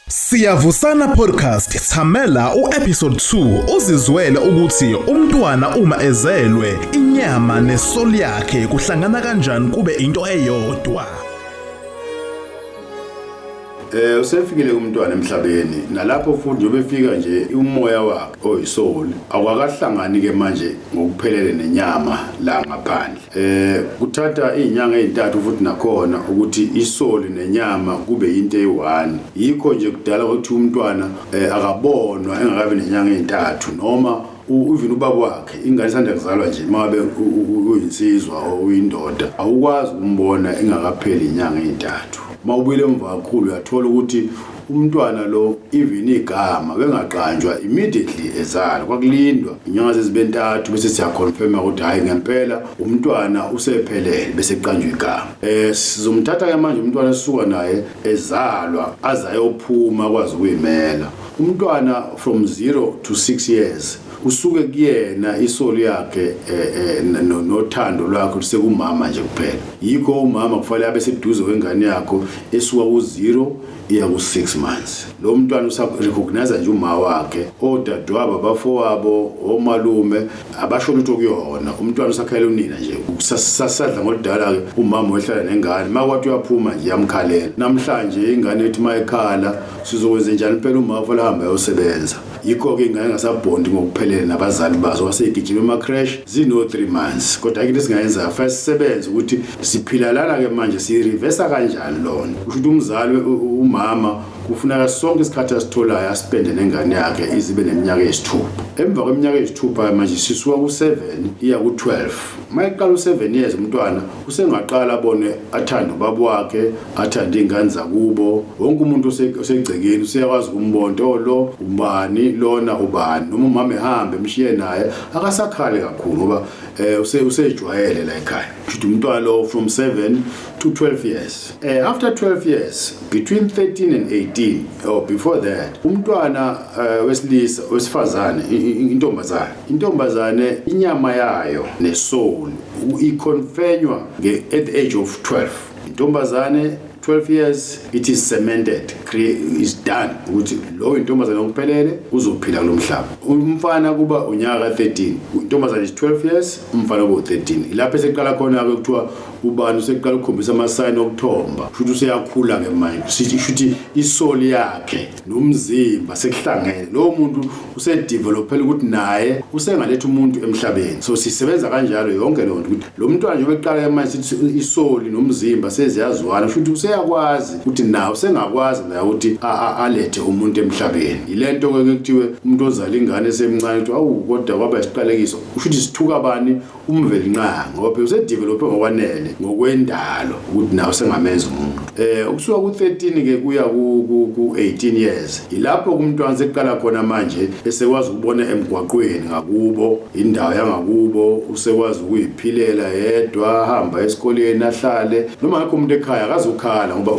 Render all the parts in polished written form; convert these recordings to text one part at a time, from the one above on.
Siyavusana Podcast, thamela uepisode 2 uzizwele ukuthi umntwana uma ezelwe, inyama nesoul yakhe kuhlangana kanjani kube into eyodwa. Usefikile umntwana emhlabeni, nalapho futhi njengoba efika nje, umoya wakhe oyisoul awakahlangani ke manje ngokuphelele nenyama la ngaphandle. Kuthatha izinyanga ezintathu futhi nakhona ukuthi isoul nenyama kube into eyi-one. Yikho nje kudala ukuthi umntwana akabonwa engakabi nenyanga ezintathu, noma even ubaba wakhe, ingane isanda kuzalwa nje, uma ngabe uyinsizwa or uyindoda, awukwazi ukumbona ingakapheli inyanga ezintathu. Uma ubuyele emva kakhulu, uyathola ukuthi umntwana lo, even igama bengaqanjwa immediately ezalwa, kwakulindwa inyanga zezibe ntathu, bese siyaconfirma ukuthi hhayi, ngempela umntwana usephelele, bese kuqanjwa igama. Sizomthatha ke manje umntwana, esisuka naye ezalwa aze ayophuma akwazi ukuyimela. Umntwana from 0 to 6 years, usuke kuyena isoul yakhe nothando lwakhe lusekumama nje kuphela. Yikho umama kufanele abe seduze kwengane yakho esuka ku-0 iya ku-6 months. Lo mntwana usarecognize nje uma wakhe, odadewabo, abafowabo, omalume abasho lutho kuyona. Umntwana usakhalela unina nje. Sasadla ngoludala-ke, umama wehlala nengane, uma kwathi uyaphuma nje iyamkhalela. Namhlanje ingane ethi uma ekhala, sizokwenze njani impela? Umama fanele ahambe ayosebenza. Yikho-ke ingane engasabhondi ngokuphelele nabazali bazo, waseyigijima ema-creche zino-3 months. Kodwa ayikho into esingayenzayo, fanele sisebenze ukuthi siphila lana-ke manje, siyireversa kanjani lona. Kusho ukuthi umzali, umama, kufuneka sonke isikhathi asitholayo aspende nengane yakhe izibe neminyaka eyisithupha. Emva kweminyaka eyisithupha manje sisuka ku-7 iya ku-12. Uma eqala u-7 years, umntwana usengaqala abone, athande ubaba wakhe, athande iy'ngane zakubo, wonke umuntu osegcekeni useyakwazi ukumbona, oh, lo ubani, lona ubani. Noma umama ehambe emshiye naye, akasakhali kakhulu ngoba usejwayele la ekhaya. Kusho umntwana lo from 7 to 12 years. After 12 years, between 13 and 18 or before that, umntwana wesilisa, wesifazane, intombazane, inyama yayo nesoul iconfirmwa at the age of 12. Intombazane, 12 years, it is cemented, is done ukuthi lo intombazane ngokuphelele, uzophila kulo mhlaba. Umfana kuba unyaka ka-13. Intombazane is 12 years, umfana kuba u-13. Ilapho eseqala khona-ke kuthiwa ubani useqala ukukhombisa amasayini okuthomba. Kusho ukuthi useyakhula-ke manje. Kusho ukuthi isoul yakhe nomzimba sekuhlangene. Lowo muntu usedevelophela ukuthi naye usengaletha umuntu emhlabeni. So sisebenza kanjalo yonke leyo nto, ukuthi lo mntwana njengoba eqala manje, sithi isoul nomzimba seziyazwana, kusho ukuthi useyakwazi ukuthi nawe usengakwazi naye ukuthi alethe umuntu emhlabeni. Yile nto-ke kuthiwe umuntu ozala ingane esemncane ukuthi awu, kodwa kwaba isiqalekiso. Kusho ukuthi sithuka bani? UMvelinqangi, ngoba phela usedevelophe ngokwanele ngokwendalo ukuthi nawe sengamenza umuntu. Ukusuka ku-13 ke kuya ku-18 years, ilapho kumntwana sekuqala khona manje esekwazi ukubona emgwaqweni ngakubo, indawo yangakubo, usekwazi ukuyiphilela yedwa, ahamba esikoleni, ahlale noma ngekho umuntu ekhaya, akazukhala ngoba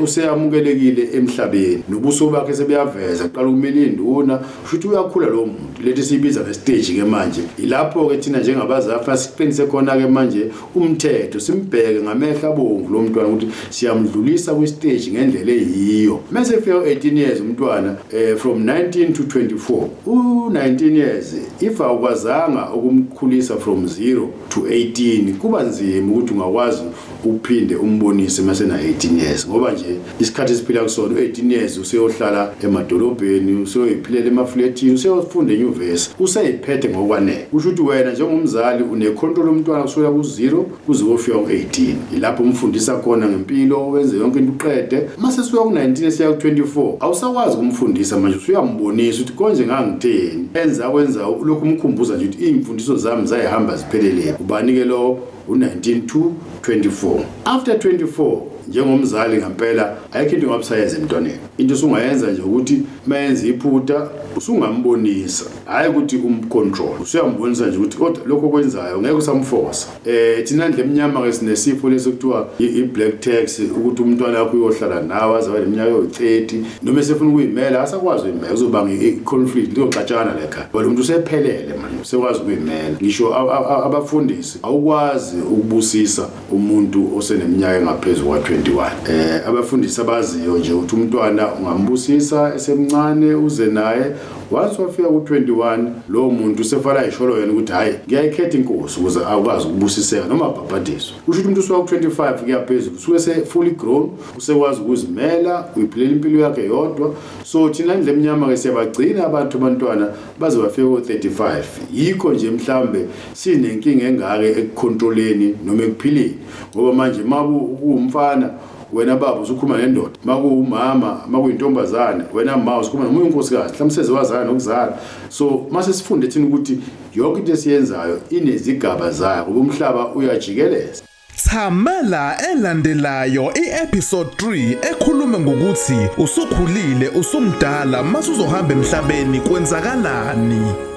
useyamukelekile emhlabeni, nobuso bakhe sebuyaveza, kuqala ukumila induna. Kusho ukuthi uyakhula lowo muntu. Lethi siyibiza ngestage ke manje. Ilapho-ke thina njengabazali fanele siqinise khona-ke manje umthetho, simbheke ngamehlo abomvu lo mntwana ukuthi siyamdlulisa kwistage ngendlela eyiyo. Mase efika u-18 years umntwana, from 19 to 24, u-19 years, if awukwazanga ukumkhulisa from 0 to 18, kuba nzima ukuthi ungakwazi uphinde umbonise mase na 18 years, ngoba nje isikhathi esiphila kusona, u-18 years useyohlala emadolobheni, useyoyiphilela emafletini, useyofunda enyuvesi, useyiphethe ngokwanele. Kusho ukuthi wena njengomzali unecontrol yomntwana kusukela ku-0 kuze kofika ku-18. Ilapho umfundisa khona ngempilo, wenze yonke into, uqede. Mase suka ku-19 esiya ku-24, awusakwazi ukumfundisa manje, usuyambonisa ukuthi konje ngangitheni, enza kwenza lokhu, umkhumbuza nje ukuthi iy'mfundiso zami zayihamba ziphelele. Ubani-ke lo? U-19 to 24. After 24, njengomzali ngempela ayikho into ongabusayenza emntwaneni. Into osungayenza nje ukuthi uma yenza iphutha usungambonisa, hhayi ukuthi umcontrol, usuyambonisa nje ukuthi kodwa lokho okwenzayo ngeke usamforce. Thina ndle emnyama-ke sinesifo lesi okuthiwa i-black tax, ukuthi umntwana wakho uyohlala nawe aze abe neminyaka ewu-30, noma esefuna ukuyimela asakwazi ukuyimela, kuzobanga i-conflict, kuzoxatshana la ekhaya, ngoba lo muntu usephelele manje, usekwazi ukuyimela. Ngisho abafundisi, awukwazi ukubusisa umuntu oseneminyaka engaphezu kwa-24. 21. Abafundisi abaziyo nje ukuthi umntwana ungambusisa esemncane uze naye, once wafika ku-21, lowo muntu usefana ayisholo yena ukuthi, "Hhayi, ngiyayikhetha inkosi," ukuze akwazi ukubusiseka noma abhabhadiswe. Kusho ukuthi umuntu usuka ku-25 kuya phezulu usuke se-fully grown, usekwazi ukuzimela, uyiphilela impilo yakhe yodwa. So thina indlu emnyama-ke siyabagcina abantu, abantwana baze bafike ko-35. Yikho nje mhlambe sinenkinga engake ekukhontroleni noma ekuphileni, ngoba manje uma kuwumfana, wena baba usukhuluma nendoda, makuwumama, makuyintombazane, wena ma usukhuluma nomunye unkosikazi, mhlawumbe sezewazala nokuzala. So mase sifunde thina ukuthi yonke into esiyenzayo inezigaba zayo, ngoba umhlaba uyajikeleza. Thamela elandelayo i-episode 3 ekhuluma ngokuthi usukhulile, usumdala, masuzohamba emhlabeni kwenzakalani.